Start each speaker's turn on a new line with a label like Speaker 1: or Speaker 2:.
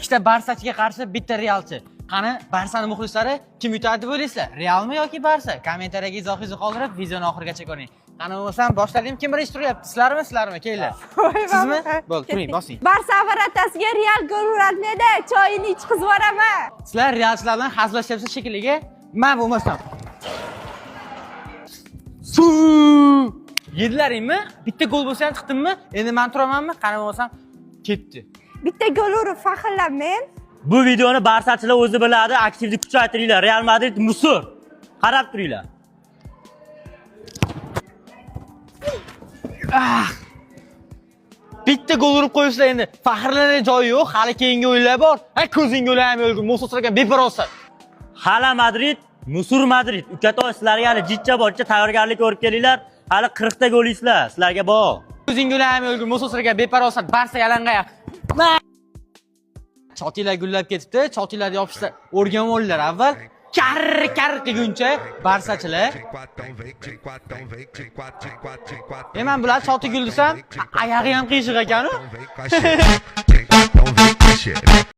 Speaker 1: Ikkita Barsachiga qarshi bitta Realchi. Qani, Barsani muxlislari, kim yutadi deb o'ylaysizlar? Realmi yoki Barsa? Kommentariyaga izohingizni qoldirib, videoni oxirigacha ko'ring. Qani, bo'lmasam boshlaylik. Kim birinchi turyapti? Sizlarmi, sizlarmi? Kelinglar. Sizmi? Bo'ldi, turing, bosing.
Speaker 2: Barsa ворота siga Real gol uradida, choyini ichqizib yuboraman.
Speaker 1: Sizlar realchilar bilan hazillashyapsiz shekilli. Men bo'lmasam. Su! Yedilaringmi? Bitta gol bo'lsa ham chiqdimmi? Endi men turamanmi? Qani, bo'lmasam ketdi.
Speaker 2: Bitta gol urib faxrlanmen.
Speaker 3: Bu videoni barsachilar o'zi biladi, aktivni kuchaytiringlar. Real Madrid мусор. Qarab turinglar.
Speaker 1: Bitta gol urib qo'yibsizlar endi. Faxrlanadigan joyi yo'q, hali keyingi o'yinlar bor. Ha, ko'zingga o'ylayam o'lgur, Mo'sosragan beparosat.
Speaker 3: Hala Madrid, мусор Madrid. Ukatoy, sizlarga hali jitcha borcha tayyorgarlik ko'rib kelinglar. Hali 40 ta gol yeysizlar, sizlarga bor.
Speaker 1: Ko'zingga o'ylayam o'lgur, Mo'sosragan beparosat, Barsa yalangoyoq. Chotinglar gullab ketibdi, chotinglarni yopishsa o'rganib olinglar avval. Kar kar qilguncha barsachilar. Men bular choti gul desam, oyog'i ham qiyshiq ekan-u.